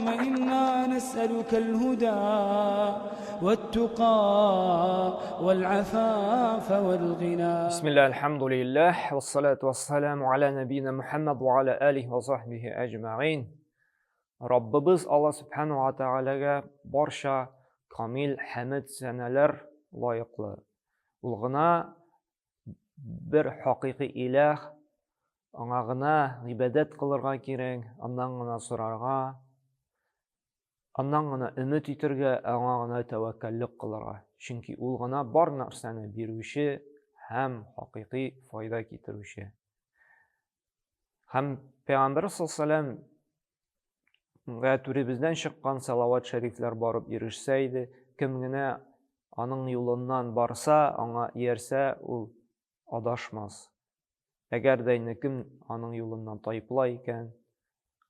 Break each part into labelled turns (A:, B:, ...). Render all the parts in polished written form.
A: اللهم إنا نسألك الهدى والتقى والعفاف والغنى.
B: بسم الله، الحمد لله، والصلاة والسلام على نبينا محمد وعلى آله وصحبه أجمعين. Раббыбыз Алла Субхану ва Таалагә барча камил хәмд сәнәләр лаеклы. Ул гына бер хакыйкый иләһ, аңа гына гыйбадәт кылырга кирәк, аннан гына сорарга, аннан гына өмет итергә, аңа гына тәвәккәллек кылырга. Чөнки ул гына бар нәрсәне бирүче һәм хакыйкый файда китерүче. Һәм Пәйгамбәр саллаллаху вә түребездән чыккан салават шәрифләр барып ирешсә иде, кем генә аның юлыннан барса, аңа иярсә, ул адашмас. Әгәр дә инде кем аның юлыннан тайпыла икән,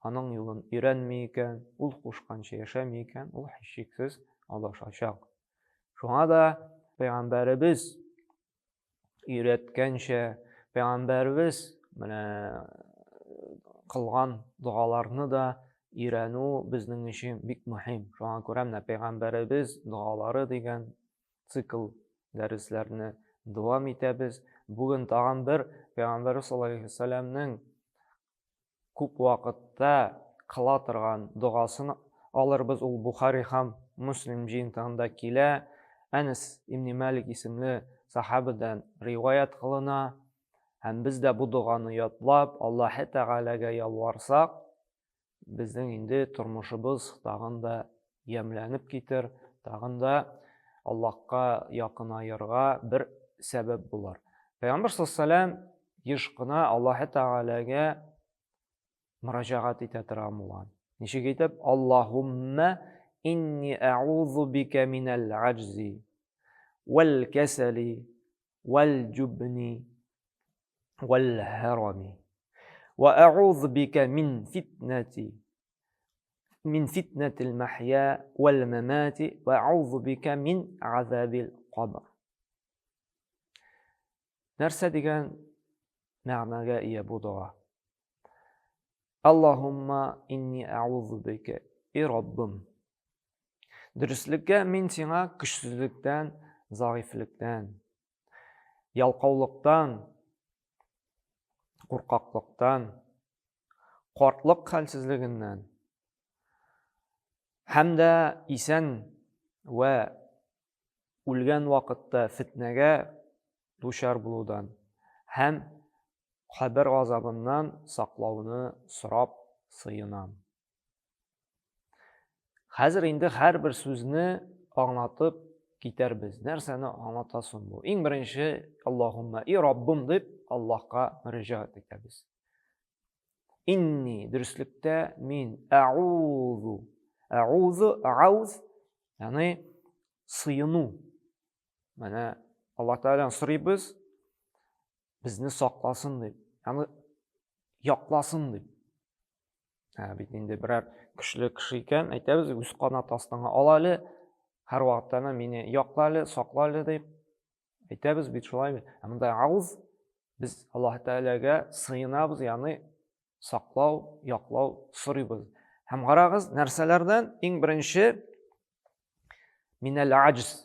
B: аның юлын өйрәнми икән, ул кушканча яшәми икән, ул һичшиксез адашачак. Шуңа да пәйгамбәребез өйрәткәнчә, пәйгамбәребез менә кылган догаларны да өйрәнү безнең өчен бик мөһим. Шуңа күрә менә пәйгамбәребез догалары дигән цикл дәресләрне дәвам итәбез. Бүген тагын бер пәйгамбәрбез саллаллаһу алейһи вәсәлләмнең күп вакытта кыла торган догасын алырбыз. Ул Бухари һәм Муслим җыентыгында килә. Әнәс ибн Малик исемле сахабадан риваять кылына. Һәм без дә бу доганы ятлап, Аллаһы Тәгаләгә ялварсак, безнең инде тормышыбыз тагын да ямьләнеп китер, тагын да Аллаһка якынаерга бер сәбәп булыр. Пәйгамбер саллаллаху еш кына Аллаһы Тәгаләгә мөрәҗәгать итә торган булган. Ничек итеп? Аллаһумма инни а'узу бика минәл аҗзи вәл кәсәли вәл җубни вәл һәрами ва а'узу бика мин фитнәти мин фитнәтил махья вәл мамати ва а'узу бика мин азабил кабр. Нәрсә дигән мәгънәгә ия бу дога? Аллаһумма инни а'узу бика, и Раббым. Дөреслеккә мин сиңа көчсезлектән, зәгыйфьлектән, ялкаулыктан, куркаклыктан, картлык хәлсезлегеннән һәм дә исән вә үлгән вакытта фетнәгә дучар булудан һәм кабер газабыннан саклауны сорап сыенам. Хәзер инде һәрбер сүзне аңлатып китәрбез. Нәрсәне аңлата соң бу? Иң беренче Аллаһумма и Раббым дип Аллаһка мөрәҗәгать итәбез. Инни дөреслектә мин аузу. Аузу, ауз, ягъни сыену. Менә Аллаһ Тәгаләдән сорыйбыз, безне сакласын дип, ягъни якласын дип. Ә бит инде берәр көчле кеше икән, әйтәбез, үз канат астыңа ал әле, һәрвакытта мине якла әле, сакла әле дип. Әйтәбез бит шулай бит. Ә монда ауз без Аллаһ Тәгаләгә сыенабыз, ягъни саклау, яклау сорыйбыз. Һәм карагыз, нәрсәләрдән? Иң беренче минәл аҗз.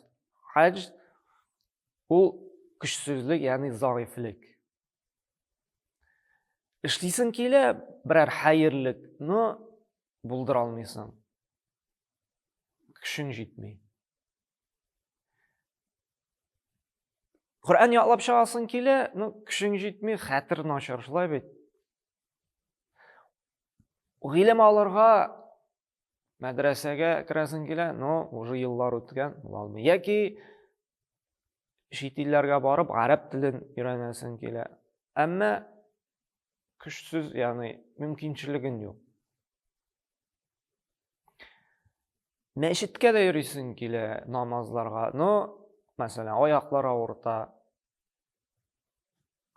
B: Аҗз ул көчсезлек, ягъни зәгыйфьлек. Эшлисең килә берәр хәерлек, но булдыра алмыйсың. Көчең җитми. Коръән ятлап чыгасың килә, ну, көчең җитми, хәтер начар, шулай бит. Гыйлем алырга мәдрәсәгә керәсең килә, но уже еллар үткән, була алмый. Яки чит илләргә барып, гарәп телен өйрәнәсең килә. Әмма көчсез, ягъни мөмкинчелегең юк. Мәчеткә дә йөрисең килә намазларга, но, мәсәлән, аяклар авырта,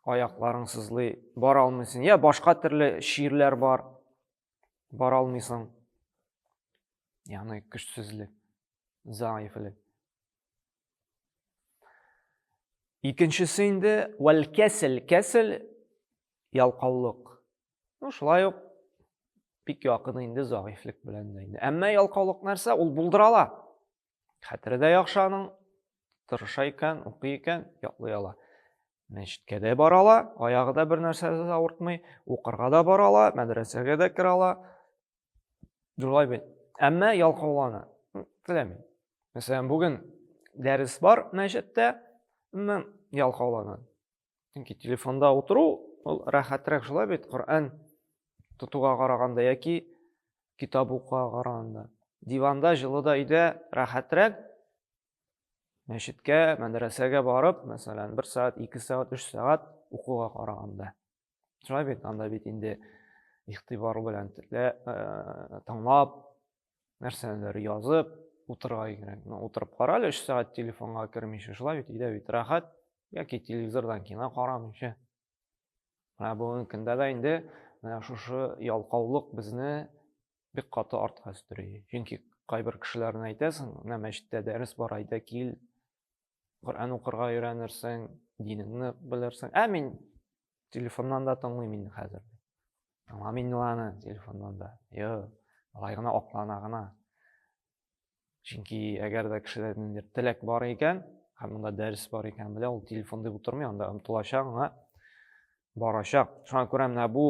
B: аякларың сызлый, бара алмыйсың. Я башка төрле чирләр бар, бара алмыйсың. Ягъни көчсезлек, заифлек. Икенчесе инде вәл кәсел, кәсел ялкаулык. Ну, шулай ук бик якын инде зәгыйфьлек белән дә инде. Әмма ялкаулык нәрсә? Ул булдыра ала. Хәтере дә яхшы аның, тырыша икән, укый икән, ятлый ала. Мәчеткә дә бара ала, аягы да бер нәрсә дә авыртмый, укырга да бара ала, мәдрәсәгә дә керә ала. Шулай бит. Әмма ялкаулана. Теләми. Мәсәлән, бүген дәрес бар мәчеттә, әмма ялкаулана. Чөнки телефонда утыру ул рәхәтрәк шулай бит, Коръән тотуга караганда яки китап укуга караганда. Диванда, җылыда өйдә рәхәтрәк. Мәчеткә, мәдрәсәгә барып, мәсәлән, 1 сәгать, 2 сәгать, 3 сәгать укуга караганда. Шулай бит, анда бит инде игътибар белән тыңлап, нәрсәләр язып утырырга кирәк. Ну, утырып кара әле 3 сәгать телефонга кермичә, шулай бит, өйдә бит рәхәт, яки телевизордан кино карамыйча. Менә бүгенге көндә дә инде менә шушы ялкаулык безне бик каты артка өстери. Чөнки кайбер кешеләрне әйтәсең, менә мәчеттә дәрес бар, әйдә кил, Коръән укырга өйрәнерсең, динеңне белерсең. Ә мин телефоннан да тыңлыйм инде хәзер. Тыңламыйм инде аны телефоннан да. Юк, алай гына аклана гына. Чөнки әгәр дә кешедә ниндидер теләк бар икән, һәм монда дәрес бар икән, белә, ул телефон дип утырмый, анда омтылачак, аңа барачак. Шуңа күрә менә бу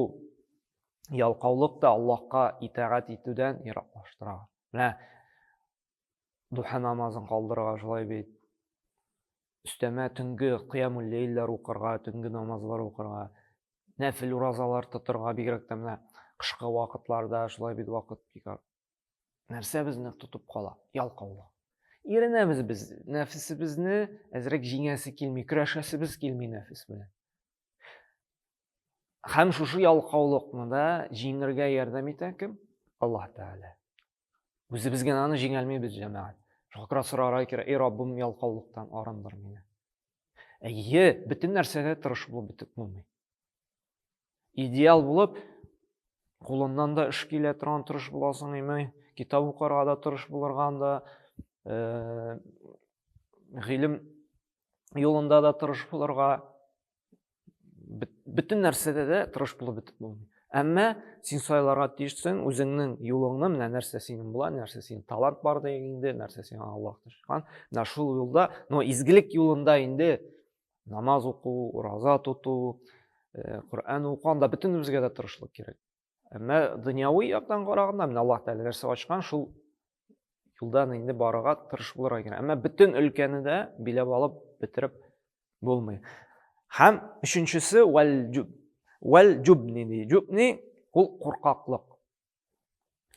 B: ялкаулык та Аллаһка итагать итүдән ераклаштыра. Менә духа намазын калдырырга шулай бит. Өстәмә төнге кыямул ләйләр укырга, төнге намазлар укырга, нәфил уразалар тотырга, бигрәк тә менә кышкы вакытларда шулай бит вакыт бик Нәрсә безне тотып кала? Ялкаулык. Иренәбез без, нәфесебезне әзрәк җиңәсе килми, көрәшәсебез килми нәфес белән. Һәм шушы ялкаулыкны да җиңергә ярдәм итә кем? Аллаһ Тәгалә. Үзебез генә аны җиңәлмибез, җәмәгать. Шуңа күрә сорарга кирәк, эй Раббым, ялкаулыктан арындыр мине. Әйе, бөтен нәрсәгә тырыш булып бетеп булмый. Идеал булып, кулыннан да эш килә торган тырыш буласың, имей, китап укырга да тырыш булырга да, гыйлем юлында да тырыш булырга, бөтен нәрсәдә дә тырыш булып бетеп булмый. Әмма син сайларга тиешсең үзеңнең юлыңны, менә нәрсә синең була, нәрсә синең талант бар дигән инде, нәрсә сиңа Аллаһ тышкан. Менә шул юлда, но изгелек юлында инде намаз уку, ураза тоту, э, Коръән уку, анда бөтенебезгә дә тырышлык кирәк. Әмма дөньяви яктан караганда, менә Аллаһ Тәгалә нәрсә ачкан, шул юлдан инде барырга тырыш булырга кирәк. Әмма бөтен өлкәне дә биләп алып бетереп булмый. Һәм өченчесе вәл җуб. Вәл җубни ди. Җубни ул куркаклык.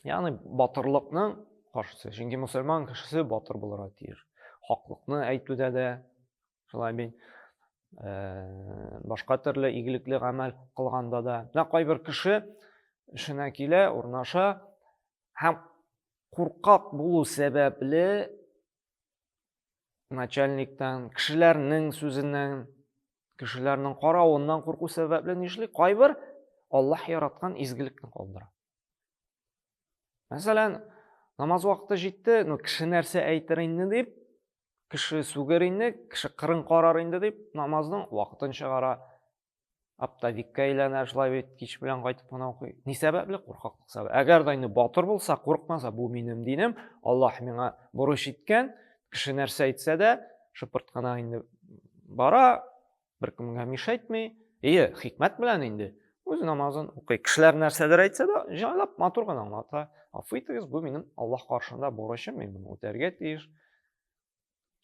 B: Ягъни батырлыкның каршысы. Чөнки мусульман кешесе батыр булырга тиеш. Хаклыкны әйтүдә дә шулай бит. Э, башка төрле игелекле гамәл кылганда да. Менә кайбер кеше эшенә килә, урнаша һәм куркак булу сәбәпле начальниктан, кешеләрнең сүзеннән, кешеләрнең каравыннан курку сәбәпле нишли? Кайбер Аллаһ яраткан изгелекне калдыра. Мәсәлән, намаз вакыты җитте, ну кеше нәрсә әйтер инде дип, кеше сүгер инде, кеше кырын карар инде дип, намазның вакытын чыгара. Оптовикка әйләнә, шулай бит, кич белән кайтып кына укый. Ни сәбәпле? Куркаклык сәбәп. Әгәр дә инде батыр булса, курыкмаса, бу минем динем, Аллаһ миңа бурыч иткән, кеше нәрсә әйтсә дә, шыпырт кына инде бара, беркемгә мешайтми. Ие, хикмәт белән инде үз намазын укый. Кешеләр нәрсәдер әйтсә дә, җайлап, матур гына аңлата. Гафу итегез, бу минем Аллаһ каршында бурычым, мин моны үтәргә тиеш.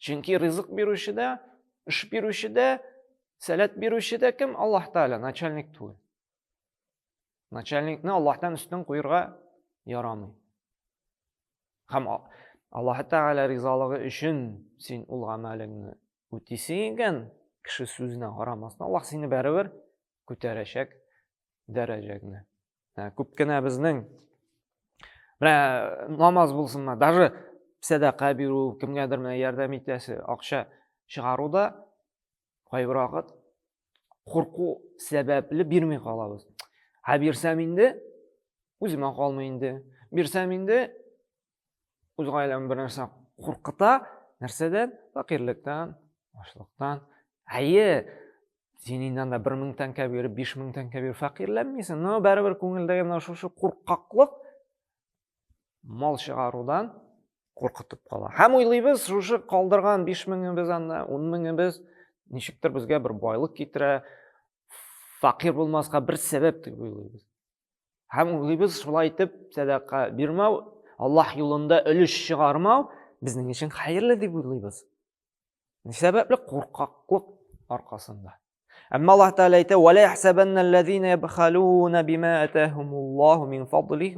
B: Чөнки ризык бирүче дә, эш бирүче дә, сәләт бирүче дә кем? Аллаһ Тәгалә, начальник түгел. Начальникны Аллаһтан өстен куерга ярамый. Һәм Аллаһ Тәгалә ризалыгы өчен син ул гамәлеңне үтисең икән, кеше сүзенә карамастан, Аллаһ сине барыбер күтәрәчәк дәрәҗәңне. Күп кенә безнең менә намаз булсынмы, даже сәдака бирү, кемгәдер менә ярдәм итәсе, акча чыгару да кайбер вакыт курку сәбәпле бирми калабыз. Ә бирсәм инде, үземә калмый инде. Бирсәм инде, үз гаиләм бер нәрсә куркыта, нәрсәдән? Фәкыйрьлектән, ачлыктан. Әйе, Син инде анда 1000 тәңкә биреп, 5000 тәңкә биреп фәкыйрьләнмисең, но барыбер күңелдәге менә шушы куркаклык мал чыгарудан куркытып кала. Һәм уйлыйбыз, шушы калдырган 5000-ебез анда, 10000-ебез ничектер безгә бер байлык китерә, фәкыйрь булмаска бер сәбәп дип уйлыйбыз. Һәм уйлыйбыз, шулай итеп сәдака бирмәү, Аллаһ юлында өлеш чыгармау безнең өчен хәерле дип уйлыйбыз. Ни сәбәпле? Куркаклык аркасында. Әмма Аллаһ Тәгалә әйтә: "Ва ла яхсабанналлазина ябхалуна бима атахумуллаһу мин фадлихи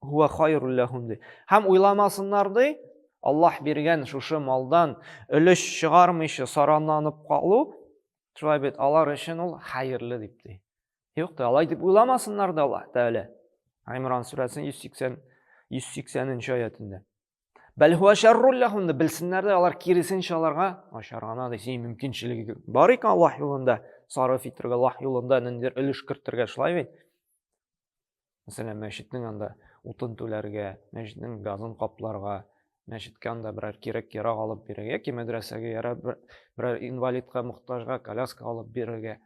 B: хуа хайрул лахум" ди. Һәм уйламасыннар ди, Аллаһ биргән шушы малдан өлеш чыгармыйча саранланып калу, шулай бит, алар өчен ул хәерле дип ди. Юк та, алай дип уйламасыннар да Аллаһ Тәгалә. Имран сүрәсенең 180 180 нче аятендә. Бәл хуа шәррул ләхум дип белсеннәр дә, алар киресенчә аларга начар гына ди. Синең мөмкинчелеге бар икән Аллаһ юлында сарыф итәргә, Аллаһ юлында ниндидер өлеш кертергә, шулай бит? Мәсәлән, мәчетнең анда утын түләргә, мәчетнең газын капларга, мәчеткә анда берәр кирәк-ярак алып бирергә, яки мәдрәсәгә ярап берәр инвалидка, мохтаҗга коляска алып бирергә.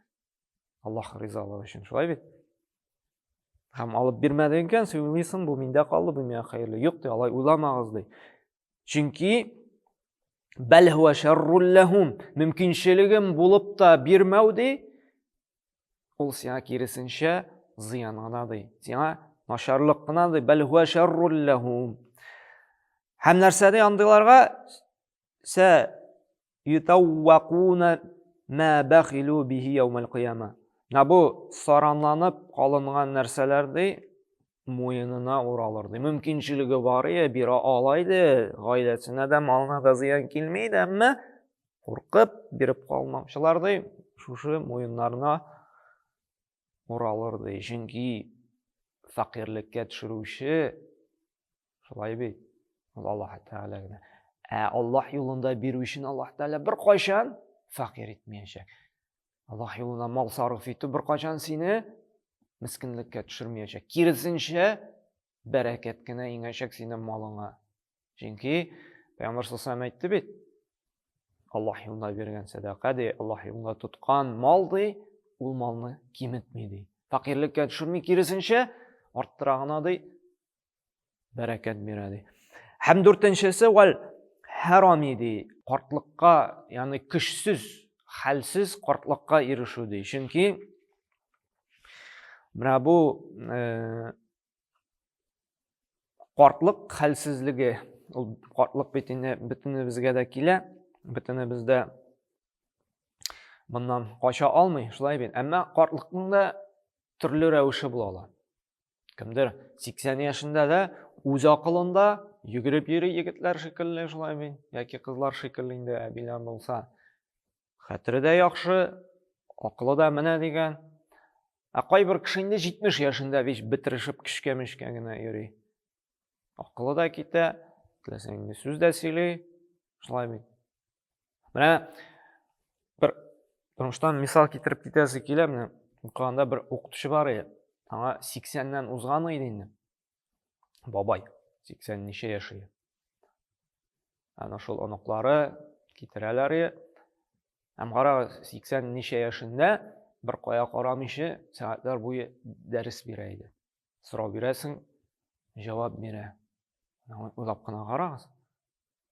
B: Аллаһ ризалыгы өчен, шулай бит? Һәм алып бирмәде икән, син уйлыйсың, бу миндә калды, бу миңа хәерле. Юк, ди, алай уйламагыз, ди. Чөнки бәл хуа шәррул ләһум, мөмкинчелегем булып та бирмәү, ди, ул сиңа киресенчә зыян гына, ди. Сиңа начарлык кына, ди, бәл хуа шәррул ләһум. Һәм нәрсә ди андыйларга? Сә ютаввакуна ма бахилу бихи яумал кыяма. Менә бу саранланып калынган нәрсәләр ди, муенына уралыр ди. Мөмкинчелеге бар иде, бирә ала иде, гаиләсенә дә, малына да зыян килми иде, әмма куркып биреп калмаучылар ди, шушы муеннарына уралыр ди. Чөнки фәкыйрьлеккә төшерүче Шулай бит. Ул Аллаһ Тәгалә генә. Ә Аллаһ юлында бирү өчен Аллаһ Тәгалә беркайчан фәкыйрь итмәячәк. Аллаһ юлына мал сарыф итү беркайчан сине мескенлеккә төшермәячәк. Киресенчә, бәрәкәт кенә иңәчәк синең малыңа. Чөнки Пәйгамбәр саллаллаху әйтте бит, Аллаһ юлында биргән сәдака ди, Аллаһ юлында тоткан мал ди, ул малны киметми ди. Фәкыйрьлеккә төшерми, киресенчә, арттыра гына ди, бәрәкәт бирә ди. Һәм дүртенчесе вәл хәрами ди, картлыкка, ягъни көчсез, хәлсез картлыкка ирешү ди. Чөнки менә бу э, картлык хәлсезлеге, ул картлык бит инде бөтенебезгә дә килә, бөтенебез дә моннан кача алмый, шулай бит. Әмма картлыкның да төрле рәвеше була ала. Кемдер 80 яшендә дә үз акылында йөгереп йөри егетләр шикелле шулай бит, яки кызлар шикелле инде әбиләр булса. Хәтере дә яхшы, акылы да менә дигән. Ә кайбер кеше инде 70 яшендә бит бетерешеп көчкә-мөчкә генә йөри. Акылы да китә, теләсәң инде сүз дә сөйли, шулай бит. Менә бер тормыштан мисал китереп китәсе килә, менә укыганда бер укытучы бар иде. Аңа 80-нән узган иде инде. Бабай, 80 ничә яши. Ана шул оныклары китерәләр иде. Һәм карагыз, 80 ничә яшендә бер кая карамыйча сәгатьләр буе дәрес бирә иде. Сорау бирәсең, җавап бирә. Уйлап кына карагыз.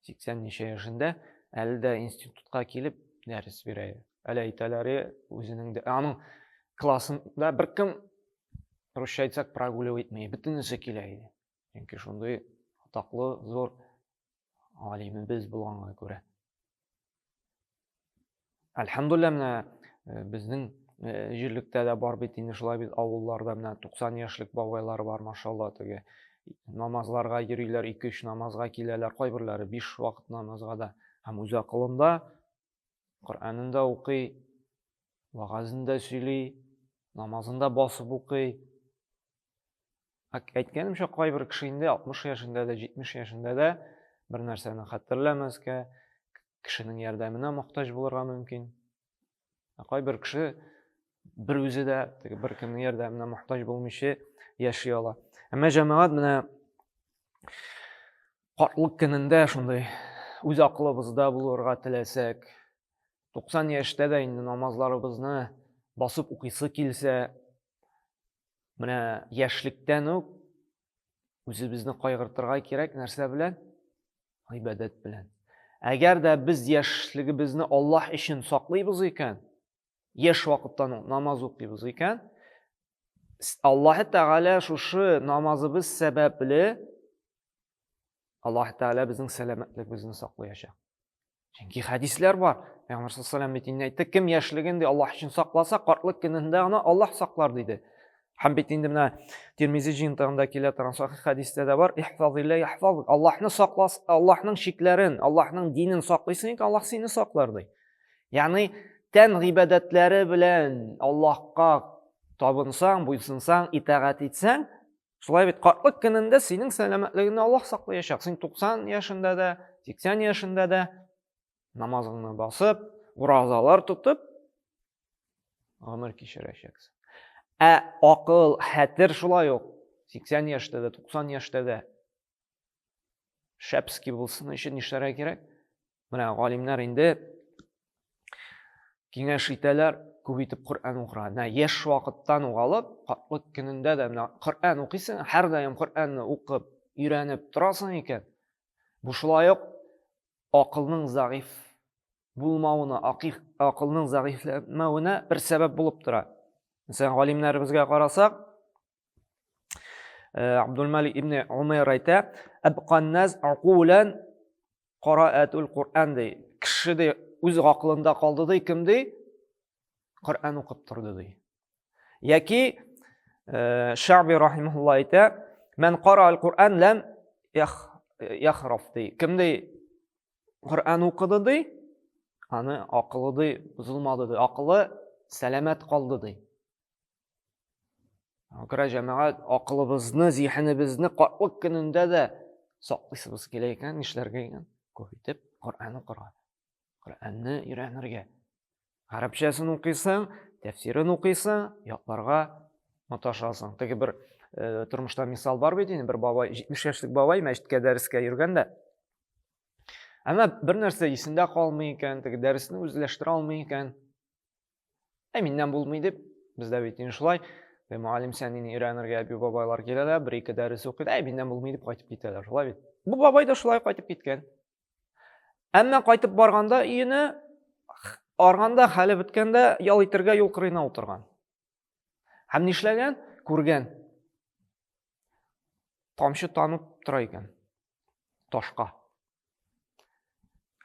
B: 80 ничә яшендә әле дә институтка килеп дәрес бирә. Әле әйтәләр үзенең дә аның классында беркем русча әйтсәк прогуливать итми, бөтенесе килә иде. Чөнки шундый атаклы зур галимебез булганга күрә. Әлхәмдулилла, менә э, безнең э, җирлектә дә бар бит инде шулай бит авылларда менә 90 яшьлек бабайлар бар, машалла, теге намазларга йөриләр, 2-3 намазга киләләр, кайберләре 5 вакыт намазга да. Һәм үз акылында Коръәнен дә укый, вагазын да сөйли, намазын да басып укый. Әйткәнемчә, кайбер кеше инде 60 яшендә дә, 70 яшендә дә бер нәрсәне хәтерләмәскә, кешенең ярдәменә мохтаҗ булырга мөмкин. Ә кайбер кеше бер үзе дә теге бер кемнең ярдәменә мохтаҗ булмыйча яши ала. Әмма җәмәгать менә картлык көнендә шундый үз акылыбызда булырга теләсәк, 90 яшьтә дә инде намазларыбызны басып укыйсы килсә, менә яшьлектән үк үзебезне кайгыртырга кирәк нәрсә белән? Гыйбадәт белән. Әгәр дә без яшьлегебезне Аллаһ өчен саклыйбыз икән, яшь вакыттан ук намаз укыйбыз икән, Аллаһ Тәгалә шушы намазыбыз сәбәпле Аллаһ Тәгалә безнең сәламәтлегебезне саклаячак. Чөнки хәдисләр бар. Пәйгамбәр саллаллаху алейһи бит инде әйтте, кем яшьлеген ди Аллаһ өчен сакласа, картлык көнендә аны Аллаһ саклар диде. Һәм бит инде менә Тирмизи җыентыгында килә торган сахих хәдистә дә бар, ихфазилла яхфаз. Аллаһны саклас, Аллаһның чикләрен, Аллаһның динен саклыйсың икән, Аллаһ сине саклар ди. Ягъни тән гыйбадәтләре белән Аллаһка табынсаң, буйсынсаң, итагать итсәң, шулай бит картлык көнендә синең сәламәтлегеңне Аллаһ саклаячак. Син 90 яшендә дә, 80 яшендә дә намазыңны басып, уразалар тотып, гомер кичерәчәксең. Ә акыл, хәтер шулай ук 80 яшьтә дә, 90 яшьтә дә шәпски булсын өчен нишләргә кирәк? Менә галимнәр инде киңәш итәләр, күп итеп Коръән укырга. Менә яшь вакыттан ук алып, картлык көнендә дә менә Коръән укыйсың, һәрдаим Коръәнне укып, өйрәнеп торасың икән, бу шулай ук акылның зәгыйфь булмавына, акылның зәгыйфьләнмәвенә бер сәбәп булып тора. Мәсәлән, галимнәребезгә карасак, Абдулмалик ибн Умайр әйтә, "Әбканназ акулан караатул Куръан" ди. Кеше ди үз акылында калды ди, кем ди? Коръән укып торды ди. Яки Шаби рахимахулла әйтә, "Мән кара аль-Куръан ләм яхраф" ди. Кем ди Коръән укыды ди, аны акылы ди бозылмады ди, акылы сәламәт калды ди. Күрә җәмәгать, акылыбызны, зиһенебезне картлык көнендә дә саклыйсыбыз килә икән, нишләргә икән? Күп итеп Коръән укырга. Коръәнне өйрәнергә. Гарәпчәсен укыйсың, тәфсирен укыйсың, ятларга маташасың. Теге бер э, тормышта мисал бар бит инде, бер бабай, 70 яшьлек бабай мәчеткә дәрескә йөргән дә. Әмма бер нәрсә исендә калмый икән, теге дәресне үзләштерә алмый икән. Ә миннән булмый дип, бездә бит инде шулай. Мөгаллим сәнини өйрәнергә әби бабайлар килә дә, бер-ике дәрес укый да, әй миннән булмый дип кайтып китәләр. Шулай бит. Бу бабай да шулай кайтып киткән. Әмма кайтып барганда өенә арганда, хәле беткәндә ял итәргә юл кырыена утырган. Һәм нишләгән? Күргән. Тамчы тамып тора икән. Ташка.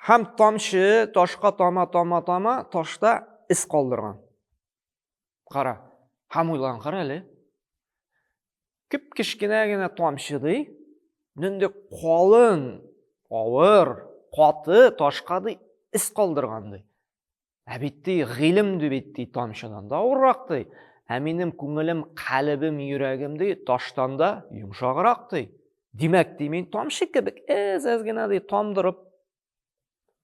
B: Һәм тамчы ташка тама, тама, тама, ташта эз калдырган. Кара. Һәм уйлаган, кара әле. Кеп кечкенә генә тамчы ди, нинди калын, авыр, каты ташка ди эз калдырган ди. Ә бит ди, гыйлем ди бит ди тамчыдан да авыррак ди. Ә минем күңелем, калебем, йөрәгем ди таштан да йомшаграк ди. Димәк, ди, мин тамчы кебек әз-әз генә ди тамдырып,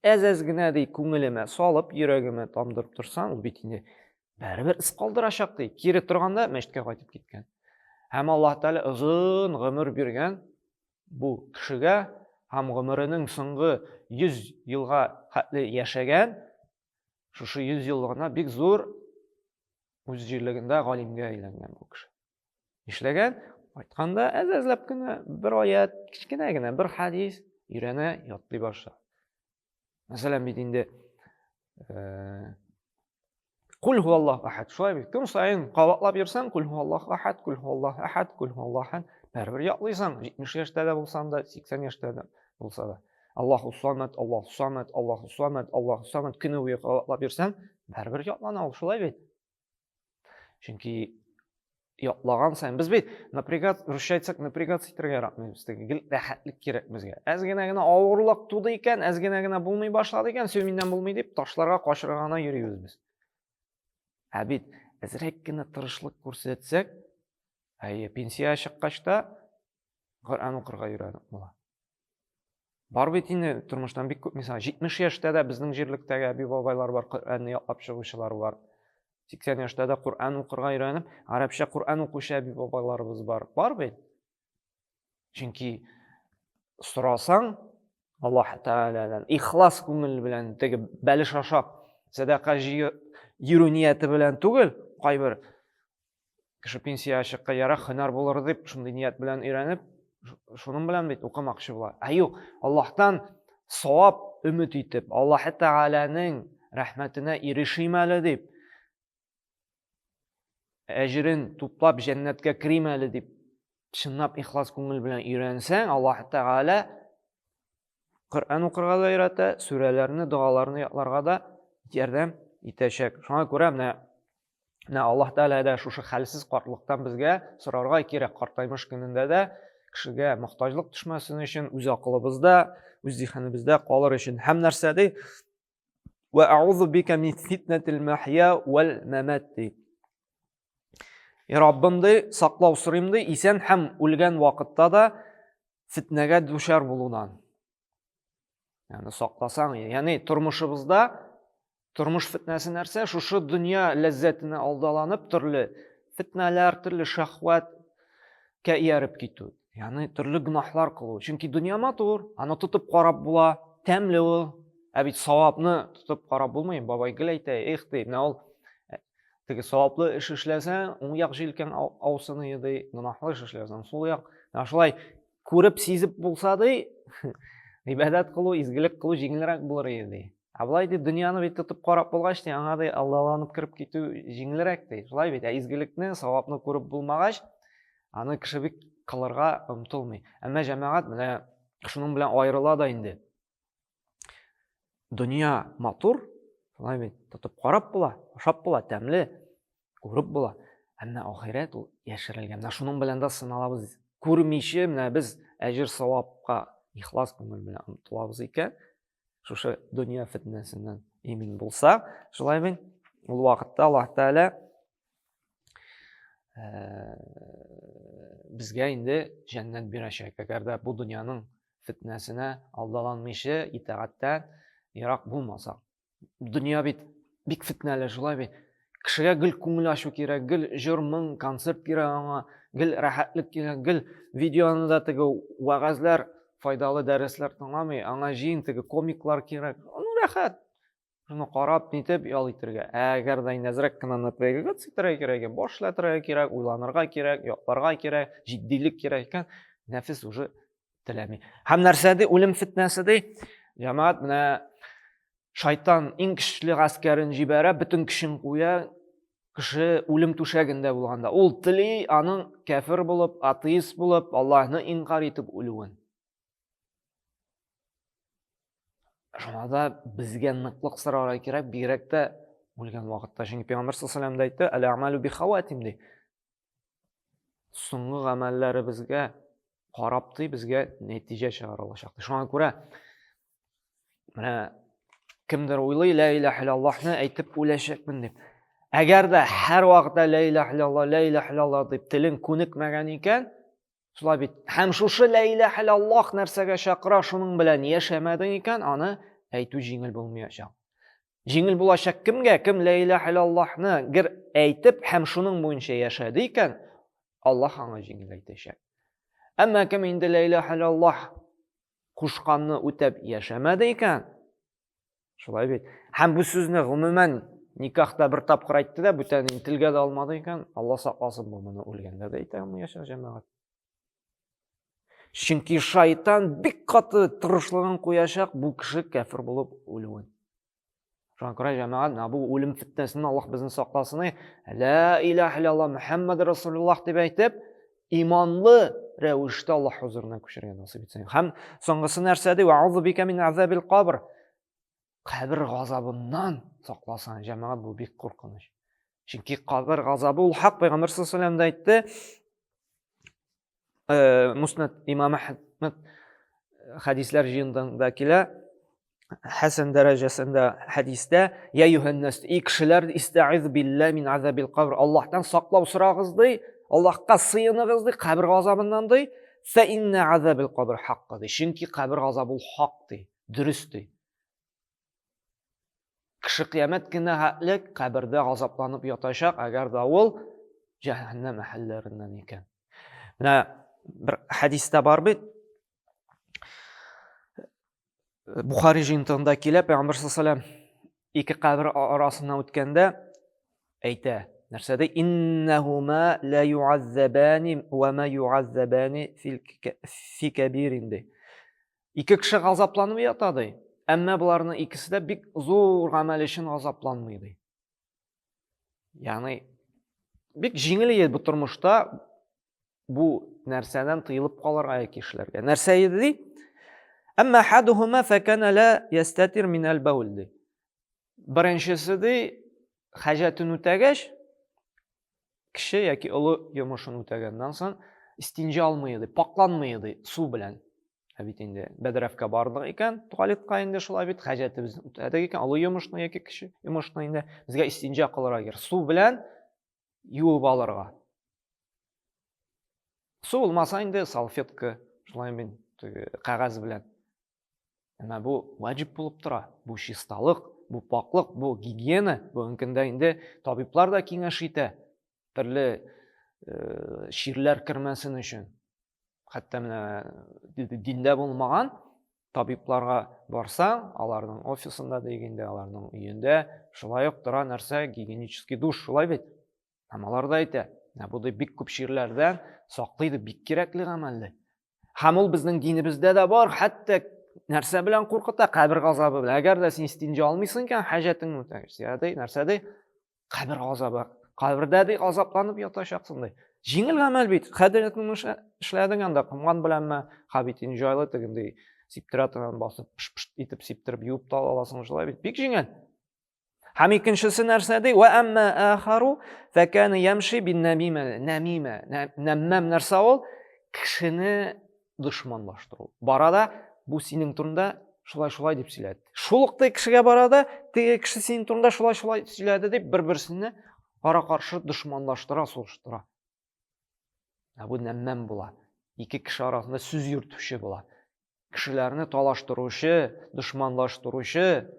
B: әз-әз генә ди күңелемә салып, йөрәгемә тамдырып торсам, ул бит инде барыбер эз калдырачак ди. Кире торганда мәчеткә кайтып киткән. Һәм Аллаһ Тәгалә озын гомер биргән бу кешегә һәм гомеренең соңгы 100 елга хәтле яшәгән, шушы 100 еллыгына бик зур үз җирлегендә галимгә әйләнгән бу кеше. Нишләгән? Кайтканда әз-әзләп кенә бер аят, кечкенә генә бер хадис өйрәнә, ятлый башлый. Мәсәлән, бит инде Кул хуаллаху ахад. Шулай бит. Көн саен кабатлап йөрсәң, кул хуаллаху ахад, кул хуаллаху ахад, кул хуаллаху ахад. Бәрбер ятлыйсың, 70 яшьтә дә булсаң да, 80 яшьтә дә булса да. Аллаһу самад, Аллаһу самад, Аллаһу самад, Аллаһу самад көне буе кабатлап йөрсәң, бәрбер ятлана ул, шулай бит. Чөнки ятлаган саен без бит напрягать, русча әйтсәк, напрягаться итәргә яратмыйбыз. Теге гел рәхәтлек кирәк безгә. Әз генә генә авырлык туды икән, әз генә генә булмый башлады икән, все миннән булмый дип ташларга, качырга гына йөрибез без. Ә бит әзрәк кенә тырышлык күрсәтсәк, әйе, пенсиягә чыккач та Коръән укырга өйрәнеп була. Бар бит инде тормыштан бик күп мисал. 70 яшьтә дә безнең җирлектәге әби-бабайлар бар, Коръәнне ятлап чыгучылар бар. 80 яшьтә дә Коръән укырга өйрәнеп, гарәпчә Коръән укучы әби-бабайларыбыз бар. Бар бит. Чөнки сорасаң, Аллаһ Тәгаләдән ихлас күңел белән теге бәлеш ашап, Сәдака җыю йөрү нияте белән түгел, кайбер кеше пенсиягә чыкка ярак һөнәр булыр дип, шундый ният белән өйрәнеп, шуның белән бит укымакчы була. Ә юк, Аллаһтан савап өмет итеп, Аллаһ Тәгаләнең рәхмәтенә ирешим әле дип, әҗерен туплап җәннәткә керим әле дип, чынлап ихлас күңел белән өйрәнсәң, Аллаһ Тәгалә Коръән укырга да өйрәтә, сүрәләрне, догаларны ятларга да ярдәм итәчәк. Шуңа күрә менә менә Аллаһ Тәгалә дә шушы хәлсез картлыктан безгә сорарга кирәк. Картаймыш көнендә дә кешегә мохтаҗлык төшмәсен өчен, үз акылыбызда, үз зиһенебездә калыр өчен. Һәм нәрсә ди? Ва аузу бика мин фитнатил махья вал мамат ди. И Раббым ди, саклау сорыйм ди, исән һәм үлгән вакытта да фитнәгә дучар булудан. Ягъни сакласаң, ягъни тормышыбызда тормыш фитнәсе нәрсә? Шушы дөнья ләззәтенә алдаланып, төрле фитнәләр, төрле шәһвәткә ияреп китү. Ягъни төрле гөнаһлар кылу. Чөнки дөнья матур, аны тотып карап була, тәмле ул. Ә бит савапны тотып карап булмый. Бабай гел әйтә, эх ди, менә ул Теге саваплы эш эшләсәң, уң як җилкәң аусыны ди, гөнаһлы эш эшләсәң, сул як. Менә шулай күреп, сизеп булса ди, гыйбадәт кылу, изгелек кылу җиңелрәк булыр иде ди. Ә болай ди, дөньяны бит тотып карап булгач, ди, аңа ди аллаланып кереп китү җиңелрәк ди. Шулай бит, ә изгелекне, савапны күреп булмагач, аны кеше бик кылырга омтылмый. Әмма җәмәгать менә шуның белән аерыла да инде. Дөнья матур, шулай бит, тотып карап була, ашап була, тәмле, күреп була. Әмма ахирәт ул яшерелгән. Менә шуның белән дә сыналабыз. Күрмичә, менә без әҗер савапка ихлас күңел белән омтылабыз икән, шушы дөнья фитнәсеннән имин булса, шулай бит, ул вакытта Аллаһ Тәгалә безгә инде җәннәт бирәчәк. Әгәр дә бу дөньяның фетнәсенә алдаланмыйча, итагатьтән ерак булмасак. Дөнья бит бик фетнәле, шулай бит. Кешегә гел күңел ачу кирәк, гел җыр, моң, концерт кирәк аңа, гел рәхәтлек кирәк, гел видеоны да теге вәгазьләр, файдалы дәресләр тыңламый, аңа җыен теге комиклар кирәк. Ну, рәхәт. Шуны карап, нитеп ял итәргә. Ә әгәр дә инде әзрәк кенә напрягаться итәргә кирәк, баш эшләтергә кирәк, уйланырга кирәк, ятларга кирәк, җитдилек кирәк икән, нәфес уже теләми. Һәм нәрсә ди, үлем фитнәсе ди? Җәмәгать, менә шайтан иң көчле гаскәрен җибәрә, бөтен көчен куя, кеше үлем түшәгендә булганда. Ул тели аның кәфер булып, атеист булып, Аллаһны инкар итеп үлүен. Шуңа да безгә ныклык сорарга кирәк, бигрәк тә үлгән вакытта. Чөнки Пәйгамбәр саллаллаху алейһи ва әйтте, "Әл-әмалу би хаватим" ди. Соңгы гамәлләребезгә карап ди, безгә нәтиҗә чыгарылачак. Шуңа күрә менә кемдер уйлый, ла илаһа иллаллаһны әйтеп үләчәкмен дип. Әгәр дә һәр вакытта ла илаһа иллаллаһ, ла илаһа иллаллаһ дип телең күнекмәгән икән, Шулай бит. Һәм шушы лә иләһә иллаллаһ нәрсәгә чакыра, шуның белән яшәмәдең икән, аны әйтү җиңел булмаячак. Җиңел булачак кемгә? Кем лә иләһә иллаллаһны гер әйтеп һәм шуның буенча яшәде икән, Аллаһ аңа җиңел әйтәчәк. Әмма кем инде лә иләһә иллаллаһ кушканны үтәп яшәмәде икән, Шулай бит. Һәм бу сүзне гомумән никахта бер тапкыр әйтте дә, бүтән телгә дә алмады икән, Алла сакласын бу моны үлгәндә дә әйтә алмаячак җәмәгать. Чөнки шайтан бик каты тырышлыгын куячак бу кеше кәфер булып үлүен. Шуңа күрә җәмәгать, менә бу үлем фитнәсеннән Аллаһ безне сакласын. Ла илаһ иллаллаһ Мухаммад Расулуллаһ дип әйтеп, иманлы рәвештә Аллаһ хозурына күчәргә насыйп итсен. Һәм соңгысы нәрсә ди? Ва'узу бика мин азабил кабр. Кабер газабыннан сакласын, җәмәгать, бу бик куркыныч. Чөнки кабер газабы ул хак, Пәйгамбәр саллаллаху алейһи ва әйтте. Муснад имам Әхмәд хәдисләр җыенында килә. Хәсән дәрәҗәсендә хәдистә, Я юһәннәс, и кешеләр, истәиз билла мин азабил кабр. Аллаһтан саклау сорагыз ди, Аллаһка сыеныгыз ди, кабер газабыннан ди. Фә инна азабил кабр хакка ди. Чөнки кабер газабы ул хак ди, дөрес ди. Кеше кыямәт көненә хәтле кабердә газапланып ятачак, әгәр дә ул җәһәннәм әһелләреннән икән. Менә бер хәдистә бар бит, Бухари җыентыгында килә, Пәйгамбәр саллаллаху алейһи. Ике кабер арасыннан үткәндә әйтә, нәрсә ди? Иннәһума ла юаззабани ва ма юаззабани фи кабирин ди. Ике кеше газапланып ята ди. Әмма боларның икесе дә бик зур гамәл өчен газапланмый ди. Ягъни бик җиңел иде бу тормышта бу нәрсәдән тыелып калырга яки эшләргә. Нәрсә иде ди? Әмма хадухума факана ла ястатир мин аль-баул ди. Беренчесе ди, хаҗәтен үтәгәч, кеше яки олы йомышын үтәгәннән соң истинҗа алмый иде, пакланмый иде су белән. Ә бит инде бәдрәфкә бардык икән, туалетка инде шулай бит хаҗәтебезне үтәдек икән, олы йомышны яки кече йомышны инде безгә истинҗа кылырга кирәк. Су белән юып алырга. Су булмаса инде салфетка, шулай мин кәгазь белән. Әмма бу ваҗиб булып тора. Бу чисталык, бу паклык, бу гигиена. Бүгенге көндә инде табиблар да киңәш итә. Төрле э, чирләр кермәсен өчен. Хәтта менә диндә булмаган табибларга барсаң, аларның офисында дигәндә, аларның өендә шулай ук тора нәрсә гигиенический душ, шулай бит? Һәм алар да әйтә, менә бу бик күп чирләрдән саклый дип бик кирәкле гамәл ди. Һәм ул безнең динебездә дә бар, хәтта нәрсә белән куркыта? Кабер газабы белән. Әгәр дә син истинҗа алмыйсың икән, хаҗәтеңне үтәгәч, ди, нәрсә ди? Кабер газабы. Кабердә ди газапланып ятачаксың ди. Җиңел гамәл бит. Хаҗәтеңне эшләдең анда, комган беләнме, ха бит инде җайлы тегендәй сиптерә торган басып, пш-пш итеп сиптереп юып та аласың шулай бит. Бик җиңел. Һәм икенчесе нәрсә ди? Ва әмма ахару факана ямши бин намима. Намима, нәммәм нәрсә ул? Кешене дошманлаштыру. Бара да бу синең турында шулай-шулай дип сөйләде. Шул ук кешегә бара да, теге кеше синең турында шулай-шулай сөйләде дип бер-берсенә кара-каршы дошманлаштыра, сугыштыра. Ә бу нәммәм була. Ике кеше арасында сүз йөртүче була. Кешеләрне талаштыручы, дошманлаштыручы.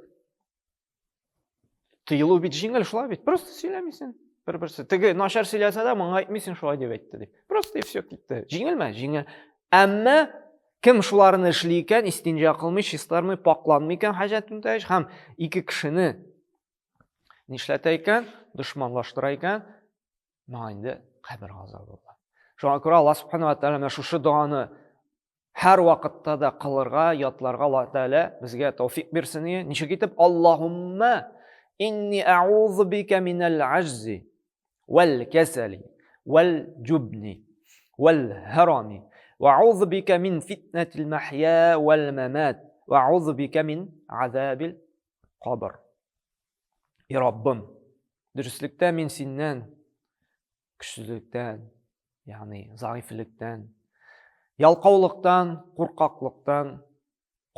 B: Тыелу бит җиңел, шулай бит. Просто сөйләмисең. Бер-берсе. Теге начар сөйләсә дә, моңа әйтмисең, шулай дип әйтте дип. Просто и все китте. Җиңелме? Җиңел. Әмма кем шуларны эшли икән, истинҗа кылмый, чистармый, пакланмый икән хаҗәт үтәгәч һәм ике кешене нишләтә икән, дошманлаштыра икән, моңа инде кабер газабы була. Шуңа күрә Аллаһ субхана ва тәгалә менә шушы доганы һәр вакытта да кылырга, ятларга Аллаһ Тәгалә безгә тәүфик бирсен. Ничек итеп? Аллаһумма инни аузу бика минәл аҗзи вәл кәсәли вәл җубни вәл һарами ва аузу бика мин фитнәтил махья вәл мамат ва аузу бика мин азабил кабр. И Раббым, дөреслектә мин синнән көчсезлектән, ягъни заифлектән, ялкаулыктан, куркаклыктан,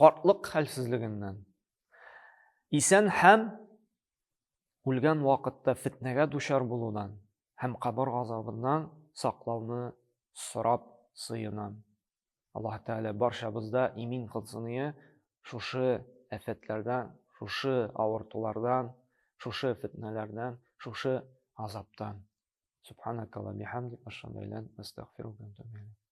B: картлык хәлсезлегеннән, исән һәм үлгән вакытта фетнәгә дучар булудан һәм кабер газабыннан саклауны сорап сыенам. Аллаһ Тәгалә барчабызда имин кылсын ие шушы афәтләрдән, шушы авыртулардан, шушы фетнәләрдән, шушы азаптан. Субханакалла бихамдик, ашһаду ан ла илаһа илля анта, астагфирука ва атубу илейк.